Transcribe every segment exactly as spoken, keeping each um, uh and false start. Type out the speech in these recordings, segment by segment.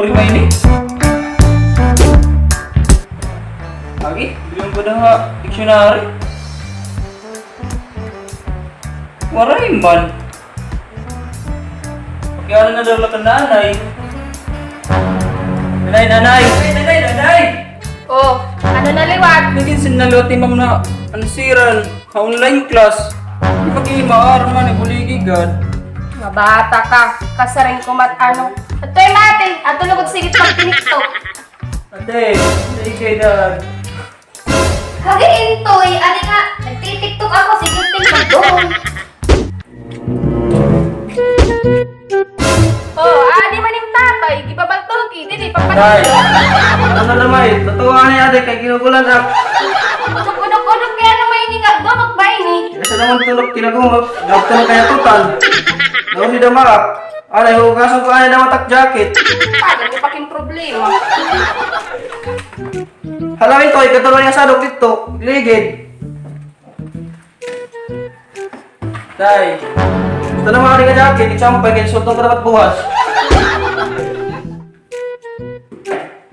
May ini. Agi, bilin ko na nga dictionary. Waray man. Pakiana na daw la kan nanay. Nanay, nanay! Nanay, nanay, nanay! Oh, ano na liwat? Nagin sin na liwat ni ma'am na ansiran ha online class. Di pa kayo maaram nga naguligi gad. Mabata ka. Kasaring kumat ano. Atoy mati, ato lugod sige pagtiniktok. Ate, sige dad. Kagi Intoy, adi nga, nagtitiktok ako, sige, TikTok doon. Oh, adi man im tatay, gibabaltoki, didi, Nay, pagpatay. Ano na naman eh? Totoo nga ni ate, kay ginugulan ak. Udok-udok-udok kaya naman ini nga, dumok ba ini? Kasi naman tulog kinagumag, gabto na kaya tutan. Daw ni dama ak. Anay, hugasan ko anay naman tak jacket. Paano mo paking problema? Hala, ito, ikatuloy nga sadok dito. Ligid. Tay. Gusto na mga rin ka jacket, example, kaya sultong ka dapat buwas.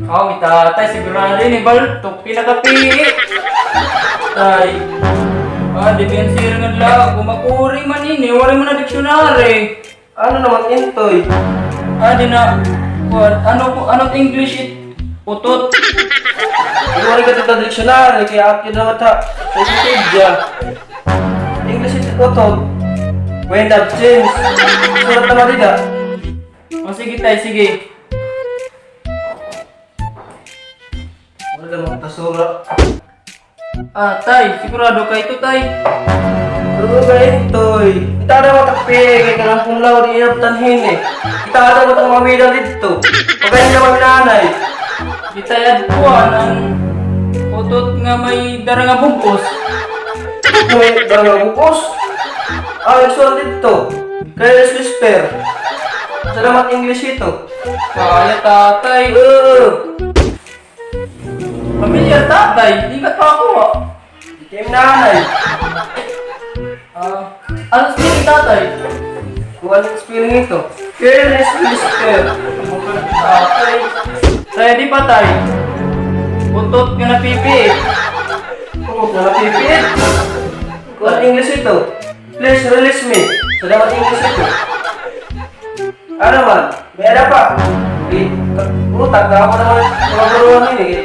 Aw, ita, tay, sigurado ini baltok, pinakapii. Tay. Ah, di ba yan siya nga lago? Makuri man ini, wala man na dictionary. Ano naman, Intoy? Ah, di na, kuwan, ano, ano English it utot? Wala ka dito dictionary, kaya akin naman ta, sa Wikipedia. English it utot. Wind of change. Surat naman dito. O, sige, tay, sige. Wala naman tasura. Ah, tay, sigurado ka ito, tay? Oo, ba ito, eh. Kita ada mo takpi, kay kanang kumlaw di inabtan hini. Kita ada mo tang mawida dito. Pagkain naman nanay. Kita yan po, ang utot nga may dara nga bugos. May dara nga bugos? Ah, nagsulat dito. Kaya whisper. Salamat English ito. Kaya tatay. Oo. Pamilyar, tatay. Di ka pa ako, ah. Di kayo nanay. Ah, ano spelling, tatay? Kung anong spelling ito? Careless whisper. Tatay. Tay, di pa, tay. Utot nga napipiit. Utot nga napipiit? Kung anong English ito? Please release me. Sa dapat English ito. Ano man? May ada pa. Di, utak na ako naman. Mga baruan ini, eh.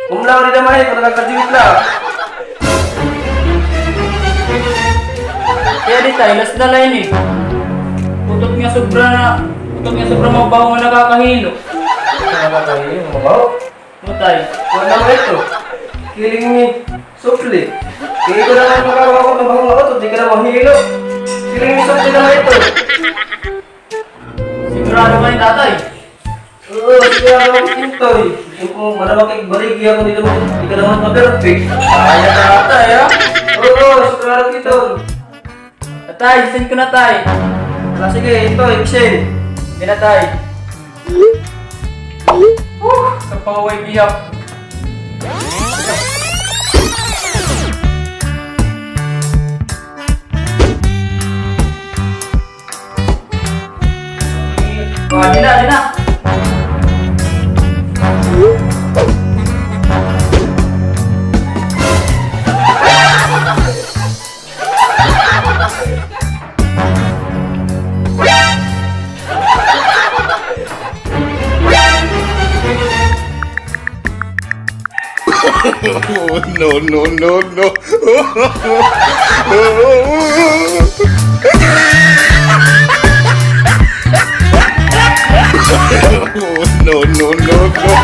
Kumlaw di naman, eh, kung nagkakajibit na. Kaya di tayo, last na line, eh. Utot nga sobra na, utot nga sobra mabaho nga nakakahilo. Nakakahilo, mabaho? Matay. Wala naman ito. Kiling ni Supli. Hindi ko naman makabaho, mabaho nga utot, di ka na mahilo. Kiling ni Supli naman ito. Sigurado ka ni tatay? Oo, sigurado ako, Intoy. Gusto ko, wala makikbarigi ako dito, di ka naman ma-perfect. Kaya tatay, ha? Oo, sigurado kita. Tatay, send ko na, tay. Ala, sige, Intoy, send. Sige na, tay. Huh, kapaway bihap. Wah, di na, di na. No, no, no, no. No, no, no, no.